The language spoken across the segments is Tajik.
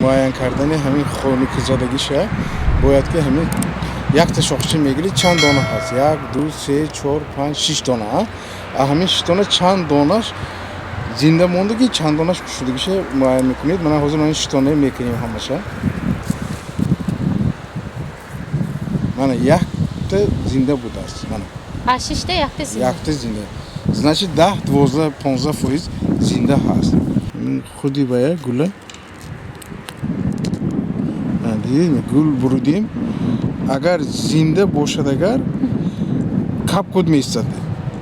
Муайян кардани ҳамин хунукзадагиша бояд ки ҳамин якта шохча мегирӣ, чанд дона ҳаст? Як, ду, се, чор, панҷ, шиш дона. А ҳамин шиш дона чанд донаш зинда мондагӣ, чанд донаш шудагиша муайян мекунед. Мана ҳозир ман шиш дона мекунем ҳамаша. Мана якта зинда будааст. Мана. А шишта якта зинда. Якта зинда. Значит, 10, 12, 15% зинда ҳаст. Худи бая гула. Дидем, гул бурудем. Агар зинда бошад, агар кап-куд меистад.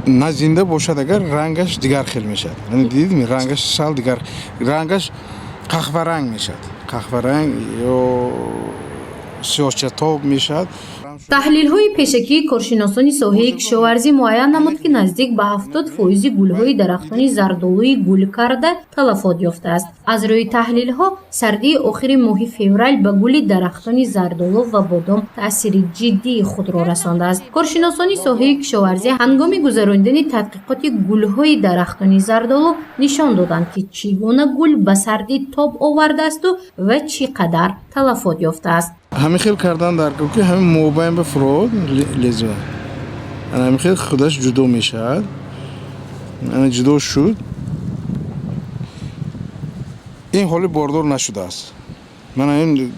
На зинда бошад, агар рангаш дигар хел мешавад. Дидем, рангаш сал дигар, рангаш қаҳваранг мешавад. Қаҳваранг ё сиёҳчатоб мешавад. Таҳлилҳои пешакии коршиносони соҳаи кишоварзӣ муайян намуд, ки наздик ба 70% гулҳои дарахтони зардолуи гул карда талафот ёфтааст. Аз рӯи таҳлилҳо, сардии охири моҳи феврал ба гули дарахтони зардолу ва бодом таъсири ҷиддии худро расондааст. Коршиносони соҳаи кишоварзӣ ҳангоми гузаронидани тадқиқоти гулҳои дарахтони зардолу нишон доданд, ки чӣ гуна гул ба сардӣ тоб овардаасту ва чӣ қадар талафот ёфтааст. Ҳамин хел кардан дар ки ҳамин мобайн ба фурод лезва. Ана ҳамин хел худаш ҷудо мешавад. Ана ҷудо шуд. Ин ҳоли бордор нашудааст. Мана ин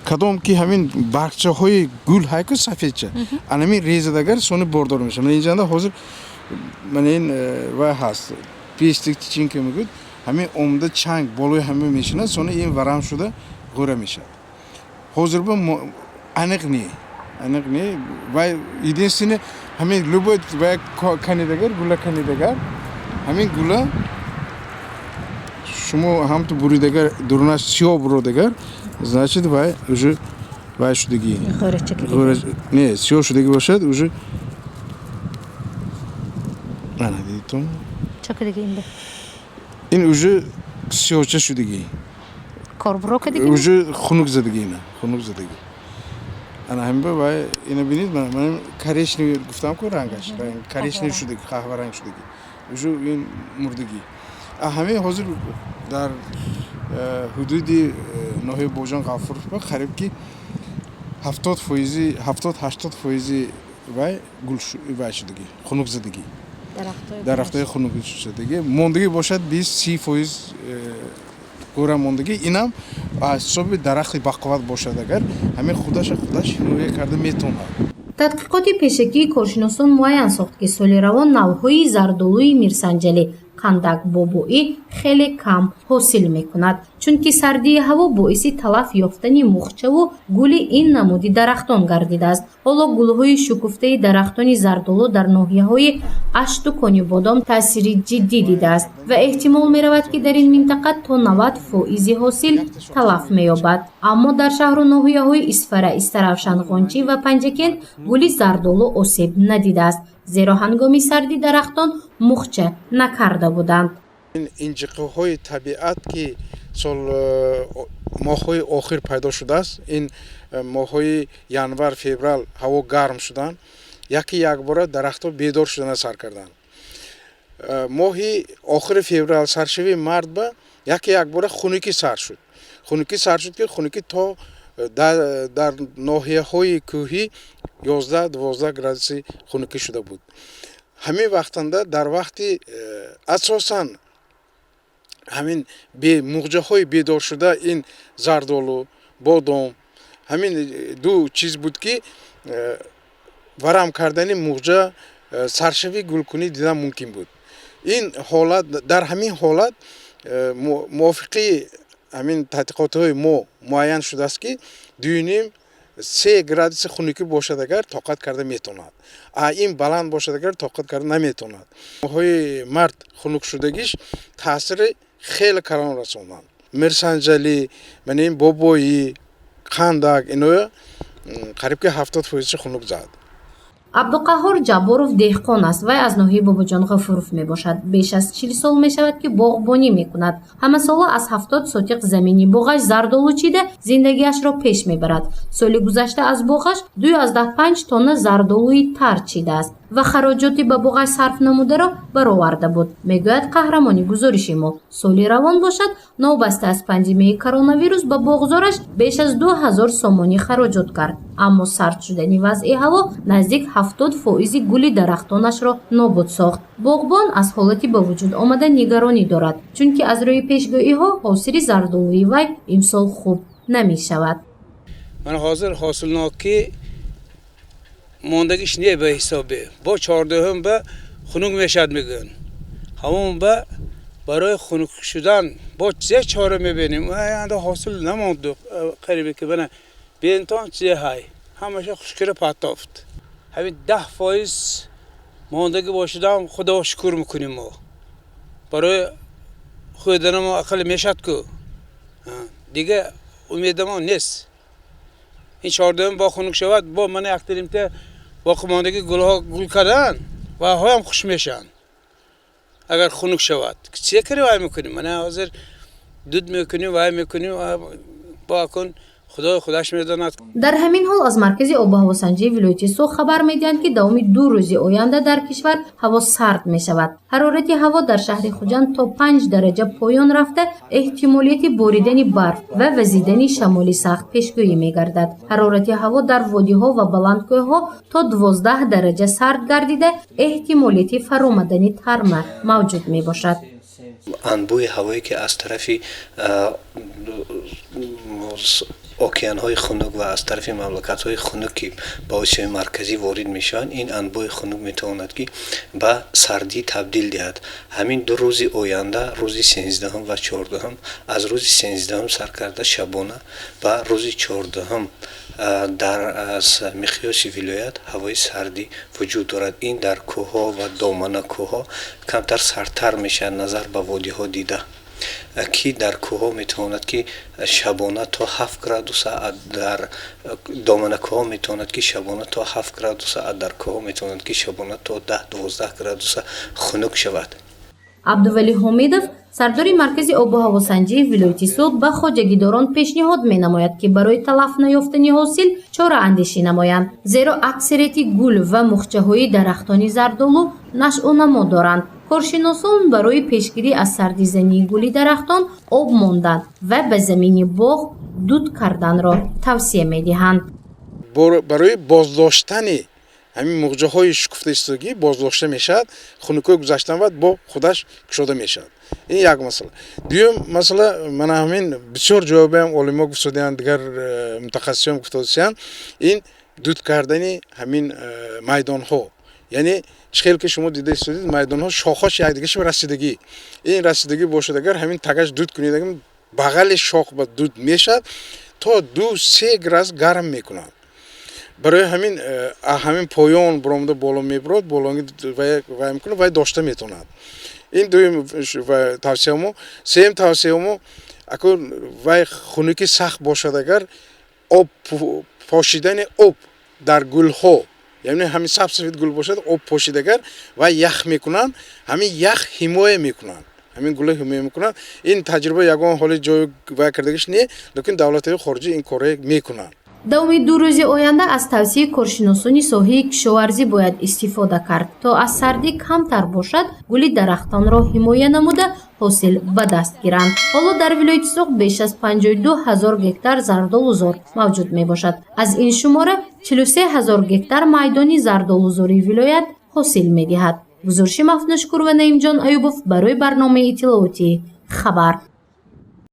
кадом ки ҳамин баргчаҳои гул ҳайку сафедча. Ана ҳамин резадагар сони бордор мешавад. Мана инҷанда ҳозир мана ин вай ҳаст. Пестик тичинка мегӯяд. Ҳамин омда чанг болои ҳамин мешинад, сони ин варам шуда ғӯра мешавад. Ҳозир ба аниқ не. Аниқ не. Вай единственное ҳамин любой вай канидагар, гула канидагар, ҳамин гула шумо ҳамту буридагар, дурунаш сиёҳ буродагар, значит вай уже вай шудагӣ. Не, сиёҳ шудагӣ бошад, уже ана дидитон? Ин уже сиёҳча шудагӣ. Уже хунук задагӣ, ина хунук задагӣ. Ана ҳамин ба вай ина бинед, ман коричневый гуфтам ку рангаш, коричневый шудагӣ, қаҳваранг шудагӣ. Уже ин мурдагӣ. А ҳамин ҳозир дар ҳудуди ноҳияи Бобоҷон Ғафуров қариб ки 70%, 70-80% вай гул вай шудагӣ, хунук задагӣ. Дарахтои хунук шудагӣ. Мондагӣ бошад 20-30% гӯра мондагӣ. Инам аз ҳисоби дарахти бақувват бошад, агар ҳамин худаша худаш ҳимоя карда метавонад. Тадқиқоти пешакии коршиносон муайян сохт, ки соли равон навъҳои зардолуи Мирсанҷалӣ, Қандак, Бобоӣ хеле кам ҳосил мекунад, чунки сардии ҳаво боиси талаф ёфтани мухчаву гули ин намуди дарахтон гардидааст. Ҳоло гулҳои шукуфтаи дарахтони зардолу дар ноҳияҳои Ашту Конибодом таъсири ҷиддӣ дидааст ва эҳтимол меравад, ки дар ин минтақа то 90% ҳосил талаф меёбад. Аммо дар шаҳру ноҳияҳои Исфара, Истаравшан, Ғончӣ ва Панҷакент гули зардолу осеб надидааст, зеро ҳангоми сардӣ дарахтон мухча накарда буданд. Ин инҷиқҳои табиат, ки сол моҳҳои охир пайдо шудааст, ин моҳҳои январ, феврал ҳаво гарм шудан, яке якбора дарахтҳо бедор шудана сар карданд. Моҳи охири феврал, саршавии март ба яке якбора хунукӣ сар шуд. Хунукӣ сар шуд, ки хунукӣ то дар ноҳияҳои кӯҳӣ 11-12 градуси хунукӣ шуда буд. Ҳамин вақтанда дар вақти асосан ҳамин муғҷаҳои бедоршуда ин зардолу, бодом, ҳамин ду чиз буд, ки варам кардани муғҷа, саршавии гулкунӣ дидан мумкин буд. Ин ҳолат, дар ҳамин ҳолат мувофиқи ҳамин тадқиқотҳои мо муайян шудааст, ки 2.5-3 градуси хунукӣ бошад, агар тоқат карда метавонад. А ин баланд бошад, агар тоқат карда наметавонад. Моҳҳои март хунук шудагиш таъсири хеле калон расонданд. Мирсанҷалӣ, мана ин Бобоӣ, Қандак, иноя қариб ки 70% хунук зад. Абдуқаҳҳор Ҷабборов деҳқон аст. Вай аз ноҳияи Бобоҷон Ғафуров мебошад. Беш аз 40 сол мешавад, ки боғбонӣ мекунад. Ҳамасола аз 70 сотиқ замини боғаш зардолу чида зиндагиашро пеш мебарад. Соли гузашта аз боғаш 2,5 тонна зардолуи тар чидааст. Ва хароҷоти ба боғаш сарф намударо бароварда буд, мегӯяд қаҳрамони гузориши мо. Соли равон бошад, новобаста аз пандемияи коронавирус, ба боғзораш беш аз 2000 сомонӣ хароҷот кард, аммо сард шудани вазъи ҳаво наздик 70 фоизи гули дарахтонашро нобуд сохт. Боғбон аз ҳолати ба вуҷуд омада нигаронӣ дорад, чунки аз рӯи пешгӯиҳо ҳосили зардолуи вай имсол хуб намешавад. Ман ҳозир ҳосилнокӣ мондагиш не ба ҳисобе бо 14-ум ба хунук мешавад, мегӯянд. Ҳамон ба барои хунук шудан бо чизе чора мебинем. Анда ҳосил намонд, қарибе ки бана бентон чизе ҳай ҳамаша хушкира партофт. Ҳамин 10% мондагӣ бошудам, худо шукр мекунем. Мо барои хӯрданамо ақал мешавад ку, дига умедамон нест. Ин 14-ум бо хунук шавад, бо мана яктаримта боқимондагӣ гулҳо гул кардан ва ҳоям хуш мешаванд. Агар хунук шавад, чие кари вай мекунем? Мана ҳозир дуд мекунем, вай мекунем, бо акун худои худаш медонад. Дар ҳамин ҳол, аз маркази обу ҳавосанҷии вилояти Суғд хабар медиҳанд, ки давоми 2 рӯзи оянда дар кишвар ҳаво сард мешавад. Ҳарорати ҳаво дар шаҳри Хуҷанд то 5 дараҷа поён рафта, эҳтимолияти боридани барф ва вазидани шамоли сахт пешгӯӣ мегардад. Ҳарорати ҳаво дар водиҳо ва баландкӯҳҳо то 12 дараҷа сард гардида, эҳтимолияти фаромадани тарма мавҷуд мебошад. Анбӯҳи ҳавое, ки аз тарафи океанҳои хунук ва аз тарафи мамлакатҳои хунук, ки ба Осиёи Марказӣ ворид мешаванд, ин анбӯҳи хунук метавонад, ки ба сардӣ табдил диҳад. Ҳамин 2 рӯзи оянда, рӯзи 13-ҳум ва 14-ҳум, аз рӯзи 13-ҳум сар карда шабона ба рӯзи 14-ҳум дар миқёси вилоят ҳавои сардӣ вуҷуд дорад. Ин дар кӯҳҳо ва домана кӯҳҳо камтар сардтар мешавад назар ба водиҳо дида, ки дар кӯҳҳо метавонад, ки шабона то 7 градуса, дар доманакӯҳҳо метавонад, ки шабона то 7 градуса, дар кӯҳҳо метавонад, ки шабона то 10-12 градуса хунук шавад. Абдувалӣ Ҳомидов, сардори маркази обу ҳавосанҷии вилояти Суғд, ба хоҷагидорон пешниҳод менамояд, ки барои талаф наёфтани ҳосил чораандешӣ намоянд, зеро аксарияти гул ва мухчаҳои дарахтони зардолу нашъунамо доранд. Коршиносон барои пешгирӣ аз сардизании гули дарахтон об мондан ва ба замини боғ дуд карданро тавсия медиҳанд. Барои боздоштани ҳамин муғҷаҳои шукуфтаистодагӣ боздошта мешавад, хунукҳои гузаштан баъд бо худаш кушода мешавад. Ин як масъала. Дуюм масъала, мана ҳамин бисёр ҷавобаам олимо гуфтодианд, дигар мутахассисон гуфтодисиянд, ин дуд кардани ҳамин майдонҳо. Яъне чӣ хел ки шумо дида истодед, майдонҳо шохҳош якдигараш расидагӣ, ин расидагӣ бошад, агар ҳамин тагаш дуд кунед, бағали шох ба дуд мешавад, то 2-3 градус гарм мекунад. Барои ҳамин ҳамин поён баромада боло мебурад, болои вай мекунад, вай дошта метавонад. Ин дуюм тавсиямо. Сеюм тавсиямо, акун вай хунукӣ сахт бошад, агар об пошидани об дар гулҳо, яъне ҳамин саб сафед гул бошад, об пошид агар, вай ях мекунанд, ҳамин ях ҳимоя мекунанд, ҳамин гула ҳимоя мекунанд. Ин таҷриба ягон ҳоли ҷой вай кардагиш не, лекин давлатҳои хориҷӣ ин корро мекунанд. Давоми 2 рӯзи оянда аз тавсияи коршиносони соҳаи кишоварзӣ бояд истифода кард, то аз сардӣ камтар бошад, гули дарахтонро ҳимоя намуда, ҳосил ба даст гиранд. Ҳоло дар вилояти Суғд беш аз 52 ҳазор гектар зардолузор мавҷуд мебошад. Аз ин шумора 43 ҳазор гектар майдони зардолузории вилоят ҳосил медиҳад. Гузориши Мафнушкур ва Наимҷон Аюбов барои барномаи иттилоотии «Хабар».